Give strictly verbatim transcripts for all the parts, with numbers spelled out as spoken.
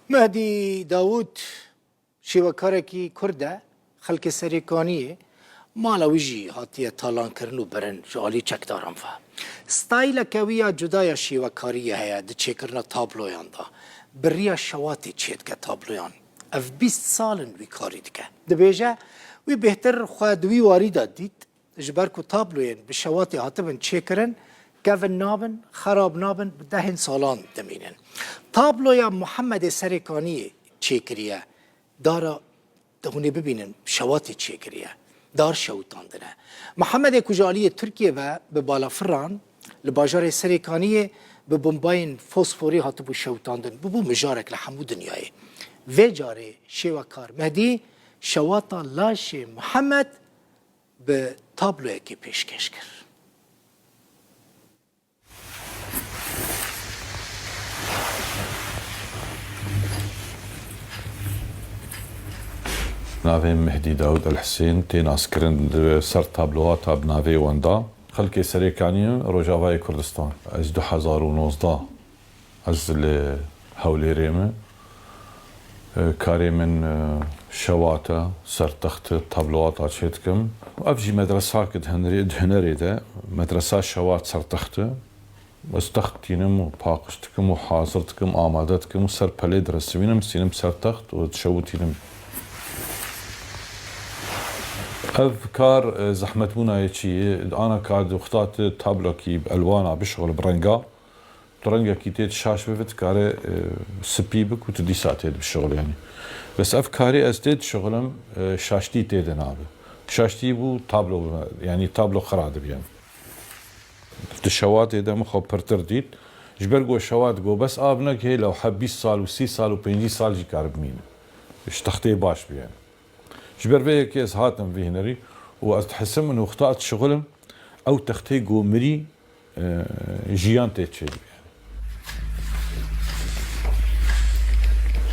Mehdî Dawûd şêwekarekî Kurd e, xelkê Serêkaniyê, mala wî jî hatiye talankirin û birin ji alî çekdaran ve. Stayleke wî ya cuda ya şêwekariyê heye di çêkirina tabloyan de. Bi riya şewatê çêdike tabloyan. Ev bîst sal in wî karî dike. Dibêje, wî bêhtir xwe di wî warî de dît, ji ber ku tabloyên bi şewatê hatibin çêkirin, kevin nabin, xerab nabin, bi dehên salan dimînin. Tabloya Muhemmedê Serêkaniyê çêkiriye. Dara, hûn ê bibînin, şewatê çêkiriye. Dar şewitandine. Muhemmedê ku ji aliyê Tirkiyê ve bi balafiran li bajarê Serêkaniyê bi bombayên fosforî hatibû şewitandin, bûbû mijarek li hemû dinyayê. Vê carê şêwekar Mehdî şewata laşê Muhammed bi tabloyekê pêşkêş kir. Navê Mehdî Dawûd El Hisên tê naskirin, di ser tabloata bi navê wenda xelkê Serêkaniyê Rojavayê Kurdistan. Ez du hezar û nozdeh Ez li Hewlêrê me. E, karê min, e, şewat e, sertext e, tabloata çê dikim. Ev jî medresak e di hunerê, di hunerê de. Medresa şewat sertext e. Ez text tînim û paqij dikim û hazir dikim, amade dikim û ser pelê diresivînim, distînim ser text û dişewitînim. Ev kar, e, zehmetbûna yê çi ye? Ana ka di wexta tu tablokî bi elwana bişixul, bi renga, Tu rengekî tê şaş bibe, tu kare, e, spî bik û tu dîsa tê dibişixulî, yanî. Bes ev karî ez tê dişixulim, e, şaştî tê de nabe. Şaştî bû tablo bibe, yanî tablo xira dibe, yanî. Di şewatê de min xwe pirtir dît. Ji ber ku şewat got, bes av neke, lewhe bîst sal û sî sal û pêncî sal jî kare bimîne. Ji textê baş bû, yanî. Ji ber vê yekê ez hatim vî hunerî û ez dihisim min wexta ez dişixulim, ew textê ku mirî, e, jiyan tê çêdibî.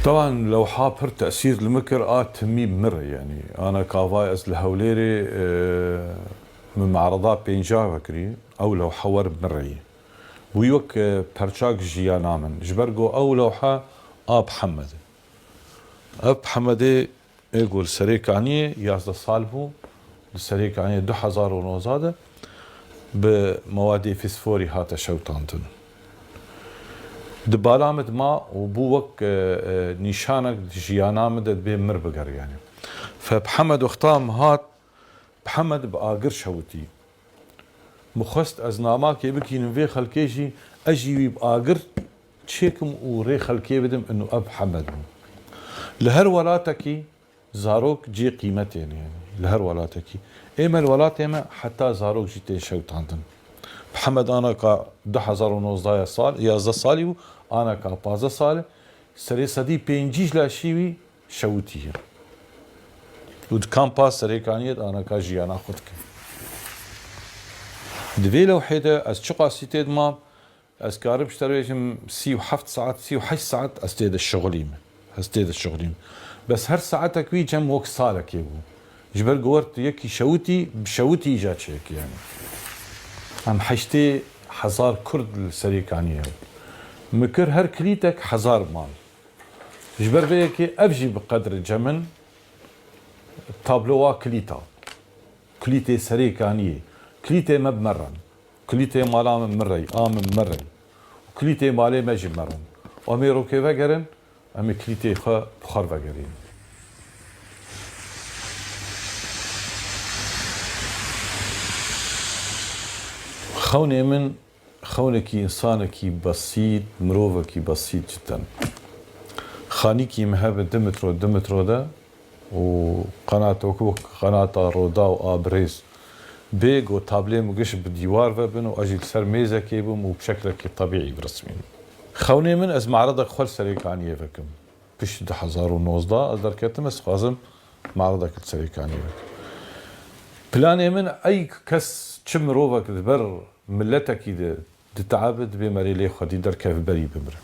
Tevan lewha pir tesîr li min kir, a timî mir, yanî. Ana kavay ez li Hewlêrê, e, min me'reda pênca vekirî, ew lewha wer mir yî. Bû wek, e, perçak jiyana min. Ji ber ku ew lewha a bi Hemedê. Ev Hemedê Ê ku li Serêkaniyê yazdeh sal bû, li Serêkaniyê du hezar û nozdeh de bi mewadê fîsforî hate şewitandin. Di bala min de ma û bû wek, e, e, nîşanek di jiyana min de dibê mir biger, yanî. Fe bi Hemed wexta min hat, bi Hemed bi agir şewitî. Min xwest ez namakê bikînim vê xelkê jî, ez jî wî bi agir çêkim û rê xelkê bidim, inu ev Hemed bû. Li her welatekî zarok cê qîmetê ne, yanî li her welatekî. Ê me li welatê me heta zarok jî tên şewitandin. Bi Hemed anaka du hezar û nozdeh ya sal, yazdeh salî bû, anaka pazdeh sal e. Serê sedî pêncî ji laşî wî şewitî ye. Û di kampa Serêkaniyê de anaka jiyana xwe dike. Di vê lewhê de ez çiqasî tê dimam, ez karim ji te re bêjim sî û heft saet, sî û heşt saet ez tê de şixulîm. Ez tê de şixulîm. Bes her saetek wî cem wek salekê bû. Ji ber ku wer tu yekî şewitî, bi şewitî îca çêkî, yanî. Em heştê hezar Kurd li Serêkaniyê hebû. Min kir her kilîtek hezar mal. Ji ber vê yekê ev jî bi qedr e cem min, tablowa kilîta. Kilîtê Serêkaniyê. Kilîtê me bi me re. Kilîtê mala min min re, a min min re. Kilîtê malê me jî me re. Û em ê rokê vegerin, em ê kilîtê xwe bi xwe re vegerînin. Xewnê min Xewnekî însanekî besît, mirovekî besît cidden. Xanîkî me hebe di metro, di metro de û qenat wek, wek qenata roda û abirêz. Bê ku tablê min giş bi dîwar ve bin û ez jî li ser mêzekê bim û bi şeklekî tebîî birismînim. Xewnê min ez me'redek xwe li Serêkaniyê vekim. Pişt du hezar û nozdeh ez derketim, ez dixwazim me'redek li Serêkaniyê vekim. Planê min ey kes çi mirovek di ber miletekî de dite'ebe, dibê merê lê xwedî derkeve berî bimire.